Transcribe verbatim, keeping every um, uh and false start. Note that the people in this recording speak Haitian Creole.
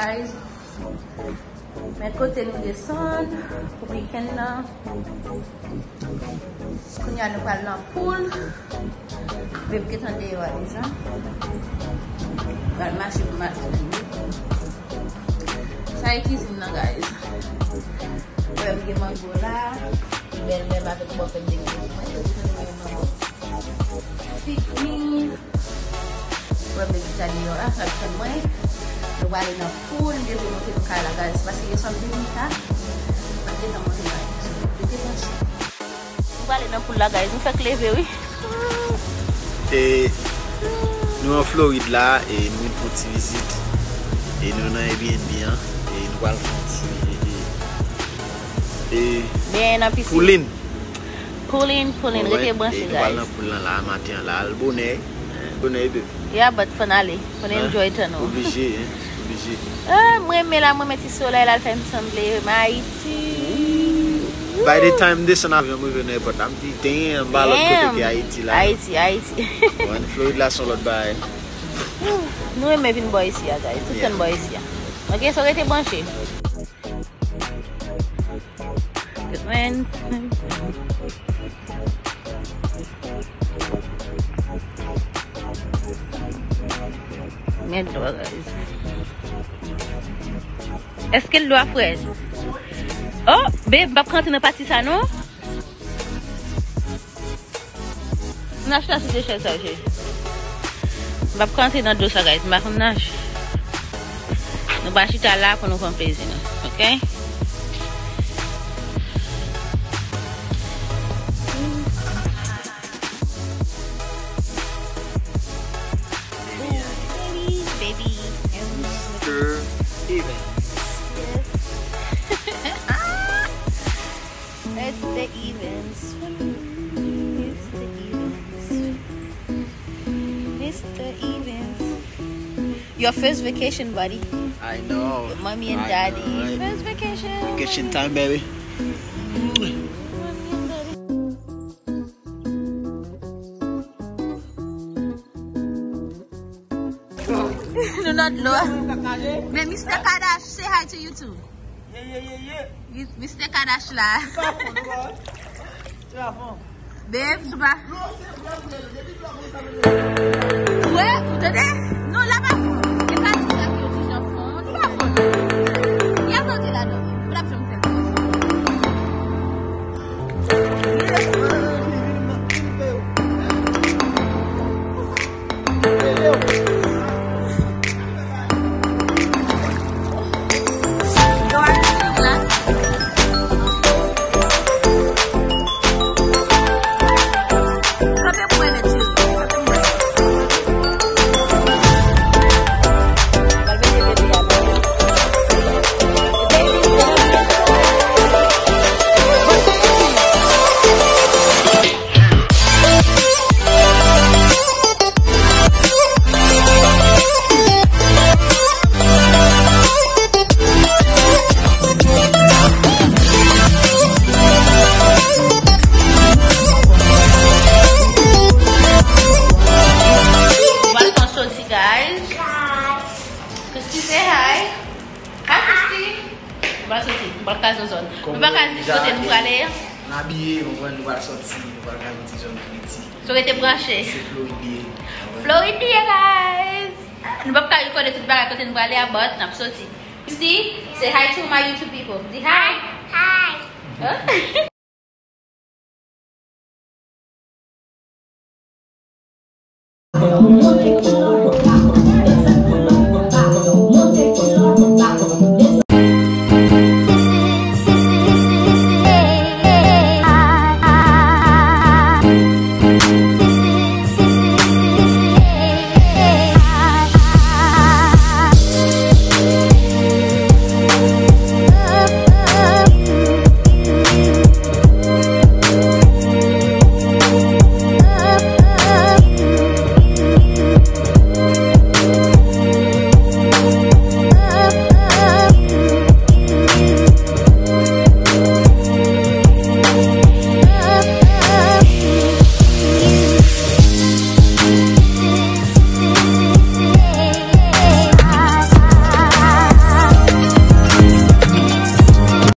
Guys, men kote nou desann pou wikenn nan. Kounye a nou pral nan pool. Babe gentan deyò a deja. Pral mache pou maten. Sa e kizin nan, guys. Wè, m gen mango la. Bèlmè m avèk bòpè m te gen mwen. Yo te fè mwen mango. Piknik. Wè, m te di sa deyò a, n ap tann mwen. Nou prale nan pool, m te vle montre nou kay la, guys. Paske yo sanm vini ta. M ap gentan montre nou. Rete branche. Nou prale nan pool la, guys. Nou fèk leve, wi. E nou an Florid la, e nou vin fè yon ti vizit. E nou nan Airbnb an, e nou pral fè yon ti, e, e, e Ben nan pisin. Poulin. Poulin, poulin, rete branche, guys. E nou pral nan pool lan la, maten an la, al bonè. Bonè, baby. Yeah, but fò n ale. Fò n enjoy tan nou. Oblije, hein, oblije. Ah, mwen renmen la, mwen renmen ti solèy la, l fè m sanble m Ayiti. By the time m desann avyon, m rive nan èpòt la, m di, damn, m pa lòt kote ke Ayiti la. Ayiti, Ayiti. Bon, Florid la se yon lòt bagay. Nou renmen vin bò isi a, guys. Tout tan bò isi a. Ok, so rete branche. Good man. Men dlo a, guys. Èske dlo a frèt? Oh, babe, m p ap ka antre nan pati sa, non? Nache la sou de chèz sa, cheri. M p ap ka antre nan dlo sa, guys. M pa konn nache. Nou pral chita la pou nou pran plezi nou. Ok? Baby, baby. Mister Evans. It's the Evans. It's the Evans. Mister Evans. Your first vacation, buddy. I know. Your mommy and daddy. First vacation. Vacation time, baby. Mommy and daddy. Nou nan dlo a. Men Mister Kadash, say hi to YouTube. Ye, ye, ye, ye. Mister Kadash la. Babe, sou pa. Ou wè, ou tande? Non, la pa fon. E pa di sa ke yo di jan fon. Li pa fon. Y ap antre ladan. Ou p ap janm fè l. Guys. Christy, say hi. Hi, Christy. Nou pral soti, nou pral ka zozòn. Nou pa ka di kote nou prale. N abiye, nou pral, nou pral soti, nou pral ka yon ti zòn piti. So rete branche. Se Florid li ye. Florid li ye, guys. Nou p ap ka rekòde tout bagay kote nou prale a, but n ap soti. Christy, say hi to my YouTube people. Di hi. Hi. Huh?